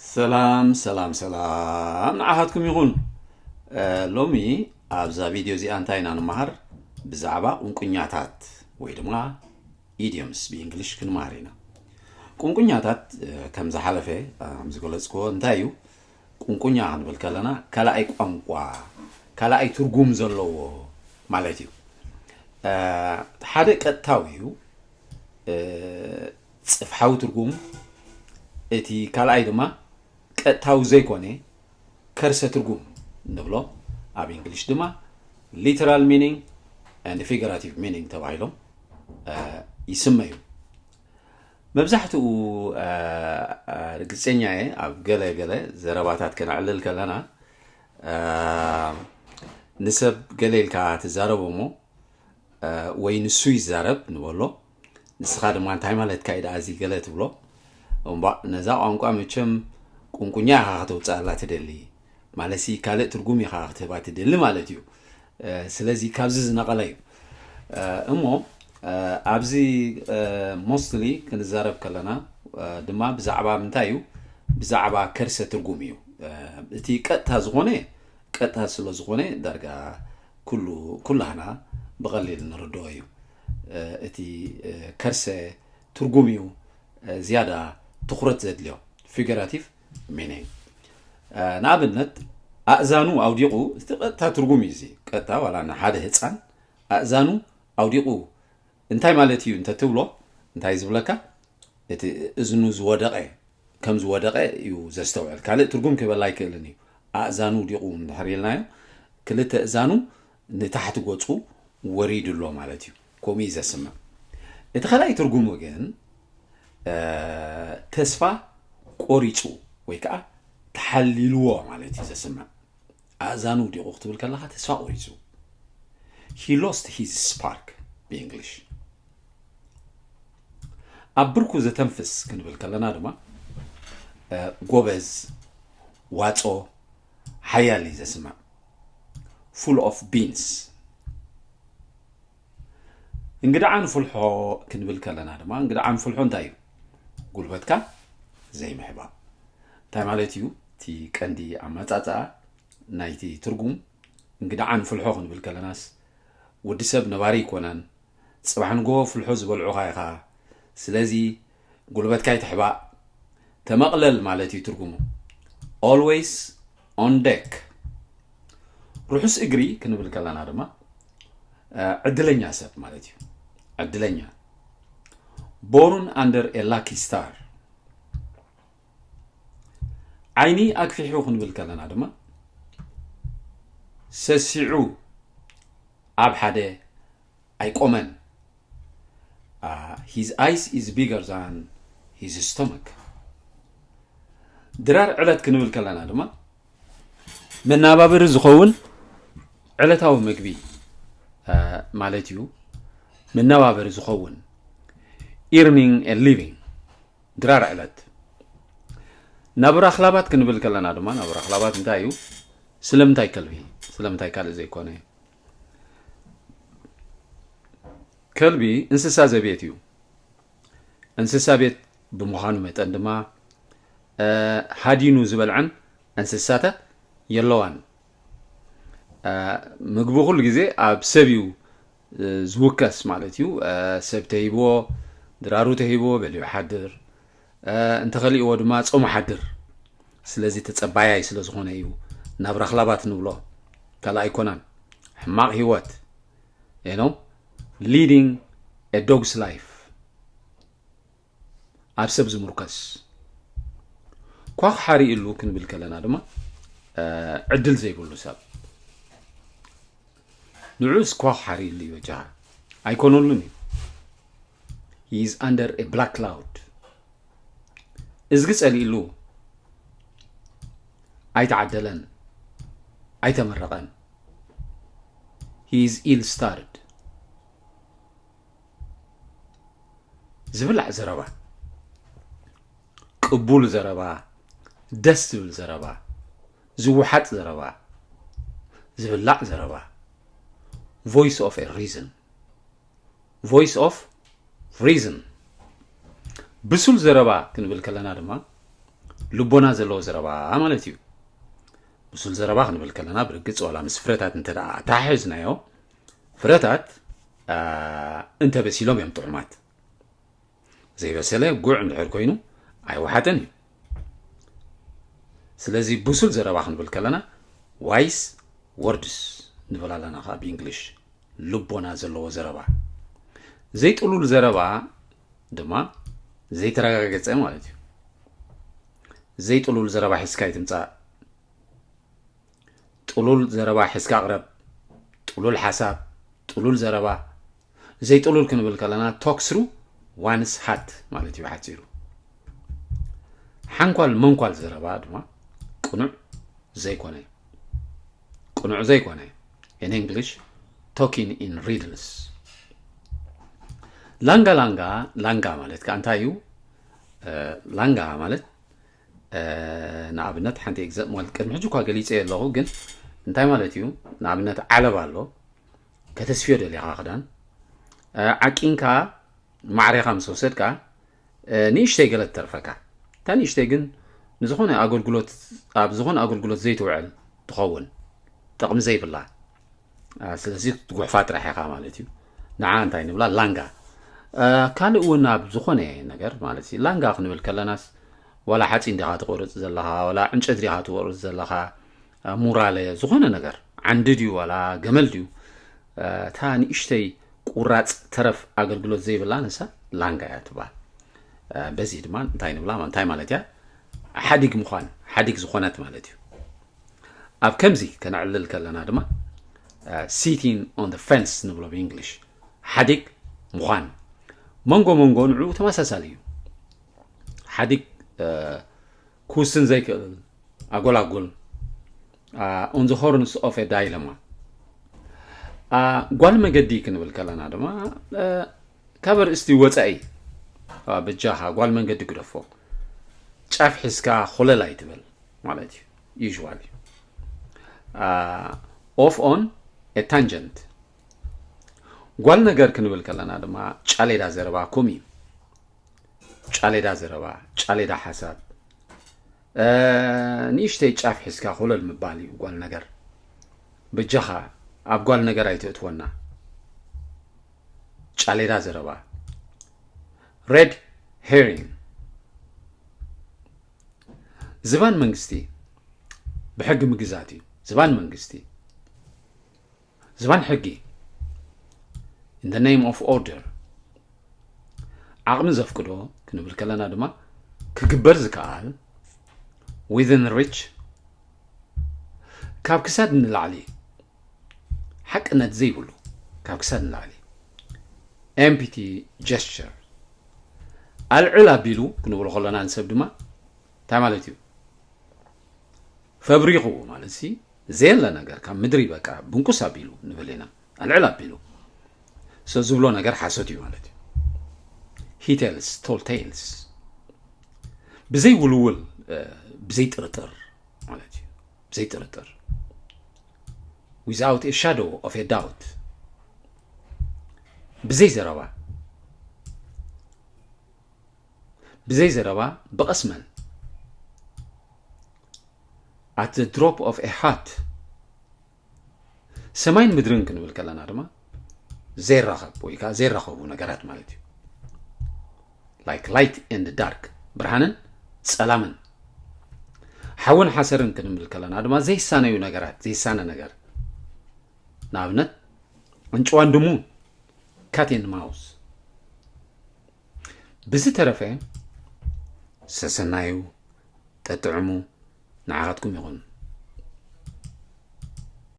ሰላም ሰላም ሰላም ንዓኻትኩም ይኹን። ሎሚ ኣብዛ ቪድዮ እዚኣ እንታይ ኢና ንመሃር? ብዛዕባ ቁንቁኛታት ወይ ድማ ኢዲዮምስ ብእንግሊሽ ክንመሃር ኢና። ቁንቁኛታት ከም ዝሓለፈ ከም ዝገለፅክዎ እንታይ እዩ? ቁንቁኛ ክንብል ከለና ካልኣይ ቋንቋ፣ ካልኣይ ትርጉም ዘለዎ ማለት እዩ። ሓደ ቀጥታዊ እዩ፣ ፅፍሓዊ ትርጉም፣ እቲ ካልኣይ ድማ ቀጥታዊ ዘይኮነ ከርሰ ትርጉም ንብሎ። ኣብ እንግሊሽ ድማ literal meaning and figurative meaning ተባሂሎም ይስመዩ። መብዛሕትኡ ርግፀኛ እየ ኣብ ገለ ገለ ዘረባታት ከነዕልል ከለና ንሰብ ገለ ኢልካ ትዛረቦ እሞ ወይ ንሱ ይዛረብ ንበሎ። ንስኻ ድማ እንታይ ማለትካ እዩ ደኣ እዚ ገለ ትብሎ። እምባእ ነዛ ቋንቋ መቸም ቁንቁኛ ኢኻ ከተውፅኣላ ትደሊ፣ ማለትሲ ካልእ ትርጉም ኢኻ ክትህባ ትደሊ ማለት እዩ። ስለዚ ካብዚ ዝነቐለ እዩ። እሞ ኣብዚ mostly ክንዛረብ ከለና ድማ ብዛዕባ ምንታይ እዩ? ብዛዕባ ከርሰ ትርጉም እዩ። እቲ ቀጥታ ዝኾነ ቀጥታ ስለ ዝኾነ ዳርጋ ኩሉ ኩላህና ብቐሊል ንርድኦ እዩ። እቲ ከርሰ ትርጉም እዩ ዝያዳ ትኹረት ዘድልዮ፣ figurative meaning። ንኣብነት ኣእዛኑ ኣውዲቑ፣ እቲ ቀጥታ ትርጉም እዩ እዚ። ቀጥታ ዋላ ንሓደ ህፃን ኣእዛኑ ኣውዲቑ እንታይ ማለት እዩ እንተትብሎ እንታይ ዝብለካ? እቲ እዝኑ ዝወደቐ ከም ዝወደቐ እዩ ዘስተውዕል። ካልእ ትርጉም ክህበላ ኣይክእልን እዩ። ኣእዛኑ ውዲቑ እንድሕር ኢልናዮ ክልተ እዛኑ ንታሕቲ ገፁ ወሪዱ ኣሎ ማለት እዩ። ከምኡ እዩ ዘስምዕ። እቲ ካልኣይ ትርጉሙ ግን ተስፋ ቆሪፁ ወይ ከዓ ተሓሊልዎ ማለት እዩ ዘስምዕ። ኣእዛኑ ውዲቑ ክትብል ከለኻ ተስፋ ቆሪፁ። He lost his spark ብእንግሊሽ። ኣብ ብርኩ ዘተንፍስ ክንብል ከለና ድማ ጎበዝ፣ ዋፆ፣ ሓያል እዩ ዘስምዕ። Full of beans። እንግድዓ ንፍልሖ ክንብል ከለና ድማ እንግድዓ ንፍልሖ እንታይ እዩ? ጉልበትካ ዘይምሕባእ። እንታይ ማለት እዩ? እቲ ቀንዲ ኣመፃፅኣ ናይቲ ትርጉም እንግድዓ ንፍልሖ ክንብል ከለናስ ወዲ ሰብ ነባሪ ኣይኮነን። ፅባሕ ንጎ ፍልሖ ዝበልዑኻ ኢኻ። ስለዚ ጉልበትካ ኣይትሕባእ፣ ተመቕለል ማለት እዩ ትርጉሙ። Always on deck። ርሑስ እግሪ ክንብል ከለና ድማ ዕድለኛ ሰብ ማለት እዩ። ዕድለኛ። Born under a lucky star። ዓይኒ ኣግፊሑ ክንብል ከለና ድማ ሰሲዑ ኣብ ሓደ ኣይቆመን። His eyes is bigger than his stomach። ድራር ዕለት ክንብል ከለና ድማ መናባብሪ ዝኸውን ዕለታዊ ምግቢ ማለት እዩ። መናባብሪ ዝኸውን earning a living ድራር ዕለት። ናብራ ኣኽላባት ክንብል ከለና ድማ ናብራ ኣኽላባት እንታይ እዩ? ስለምንታይ ከልቢ? ስለምንታይ ካልእ ዘይኮነ? ከልቢ እንስሳ ዘቤት እዩ። እንስሳ ቤት ብምዃኑ መጠን ድማ ሃዲኑ ዝበልዐን እንስሳታት የለዋን። ምግቡ ኩሉ ግዜ ኣብ ሰብ እዩ ዝውከስ ማለት እዩ። ሰብ ተሂብዎ፣ ድራሩ ተሂብዎ በሊዑ ሓድር፣ እንተኸሊእዎ ድማ ጾሙ ሓድር። ስለዚ ተጸባያይ ስለ ዝኾነ እዩ ናብራ ኣኽላባት ንብሎ፣ ካልእ ኣይኮነን። ሕማቕ ህይወት you know leading a dog's life። ኣብ ሰብ ዝምርከስ ኳኽ ሓሪእሉ ክንብል ከለና ድማ ዕድል ዘይብሉ ሰብ ንዑስ ኳኽ ሓሪእሉ እዩ። በጃኻ ኣይኮነሉን እዩ። He is under a black cloud። እዝጊ ጸሊእሉ ኣይተዓደለን ኣይተመረቐን። He is ill starred። ዝብላዕ ዘረባ፣ ቅቡል ዘረባ፣ ደስ ዝብል ዘረባ፣ ዝወሓጥ ዘረባ፣ ዝብላዕ ዘረባ። Voice of a reason። Voice of reason። ብሱል ዘረባ ክንብል ከለና ድማ ልቦና ዘለዎ ዘረባ ማለት እዩ። ብሱል ዘረባ ክንብል ከለና ብርግጽ ዋላ ምስ ፍረታት እንተ ደኣ ኣተሓሒዝናዮ፣ ፍረታት እንተበሲሎም እዮም ጥዑማት። ዘይበሰለ ጉዕ እንድሕር ኮይኑ ኣይወሓጠን እዩ። ስለዚ ብሱል ዘረባ ክንብል ከለና ዋይስ ወርድስ ንብል ኣለና ከዓ ብእንግሊሽ። ልቦና ዘለዎ ዘረባ። ዘይጥሉል ዘረባ ድማ ዘይተረጋገጸ ማለት እዩ። ዘይጥሉል ዘረባ ሒዝካ ኣይትምጻእ። ጥሉል ዘረባ ሒዝካ ኣቕረብ። ጥሉል ሓሳብ፣ ጥሉል ዘረባ። ዘይጥሉል ክንብል ከለና talk through one's heart ማለት እዩ ሓጺሩ። ሓንኳል መንኳል ዘረባ ድማ ቅኑዕ ዘይኮነ፣ ቅኑዕ ዘይኮነ፣ in English talking in riddles። ላንጋ ላንጋ ላንጋ ማለት ከኣ እንታይ እዩ? ላንጋ ማለት ንኣብነት ሓንቲ example ቅድሚ ሕጂ እኳ ገሊፀ ኣለኹ፣ ግን እንታይ ማለት እዩ? ንኣብነት ዓለባ ኣሎ፣ ከተስፍዮ ደሊኻ ክዳን ዓቂንካ ማዕሬኻ ምስ ወሰድካ ንእሽተይ ገለ ትተርፈካ። እታ ንእሽተይ ግን ንዝኾነ ኣገልግሎት ኣብ ዝኾነ ኣገልግሎት ዘይትውዕል ትኸውን፣ ጥቕሚ ዘይብላ። ስለዚ ትጉሕፋ ጥራሕ ኢኻ ማለት እዩ። ንዓ እንታይ ንብላ? ላንጋ። ካልእ እውን ኣብ ዝኾነ ነገር ማለት እዩ። ላንጋ ክንብል ከለናስ ዋላ ሓፂን ዲኻ ትቆርፅ ዘለኻ፣ ዋላ ዕንጨት ዲኻ ትቆርፅ ዘለኻ፣ ሙራለ ዝኾነ ነገር፣ ዓንዲ ድዩ ዋላ ገመል ድዩ፣ እታ ንእሽተይ ቁራፅ ተረፍ ኣገልግሎት ዘይብላ ንሳ ላንጋ እያ ትበሃል። በዚ ድማ እንታይ ንብላ? እንታይ ማለት እያ? ሓዲግ ምዃን፣ ሓዲግ ዝኾነት ማለት እዩ። ኣብ ከምዚ ከነዕልል ከለና ድማ sitting on the fence ንብሎ ብእንግሊሽ፣ ሓዲግ ምዃን መንጎ መንጎ ንዕኡ ተመሳሳሊ እዩ። ሓዲግ ክውስን ዘይክእል ኣጎላጉል፣ on the horns of a dilemma። ጓል መገዲ ክንብል ከለና ድማ ካብ ኣርእስቲ ወፃኢ፣ በጃኻ ጓል መንገዲ ግደፎ፣ ጫፍ ሒዝካ ኮለል ኣይትበል ማለት እዩ። Usually off on a tangent። ጓል ነገር ክንብል ከለና ድማ ጫሌዳ ዘረባ ኮም እዩ። ጫሌዳ ዘረባ፣ ጫሌዳ ሓሳብ፣ ንእሽተይ ጫፍ ሒዝካ ኮለል ምባል እዩ ጓል ነገር። በጃኻ ኣብ ጓል ነገር ኣይተእትወና። ጫሌዳ ዘረባ፣ red herring። ዝባን መንግስቲ ብሕጊ ምግዛት እዩ። ዝባን መንግስቲ፣ ዝባን ሕጊ፣ in the name of order። ዓቕሚ ዘፍቅዶ ክንብል ከለና ድማ ክግበር ዝከኣል፣ within reach፣ ካብ ክሳድ ንላዕሊ፣ ሓቅነት ዘይብሉ፣ ካብ ክሳድ ንላዕሊ፣ empty gesture። ኣልዕል ኣቢሉ ክንብሎ ከለና ንሰብ ድማ እንታይ ማለት እዩ? ፈብሪኹ ማለት ሲ ዘየለ ነገር ካብ ምድሪ በቃ ብንቁስ ኣቢሉ ንብል ኢና። ኣልዕል ኣቢሉ ሰብ ዝብሎ ነገር ሓሶት እዩ ማለት እዩ። He tells tall tales። ብዘይ ውልውል፣ ብዘይ ጥርጥር ማለት እዩ። ብዘይ ጥርጥር፣ without a shadow of a doubt። ብዘይ ዘረባ፣ ብዘይ ዘረባ፣ ብቐስመል፣ at the drop of a hat። ሰማይን ምድርን ክንብል ከለና ድማ ዘይራኸብ ወይ ከዓ ዘይራኸቡ ነገራት ማለት እዩ። Like light and dark፣ ብርሃንን ጸላምን፣ ሓውን ሓሰርን ክንብል ከለና ድማ ዘይሳነዩ ነገራት፣ ዘይሳነ ነገር፣ ንኣብነት ዕንጭዋን ድሙ፣ cat and mouse። ብዝተረፈ ሰሰናዩ፣ ጠጥዕሙ፣ ንዓኻትኩም ይኹን።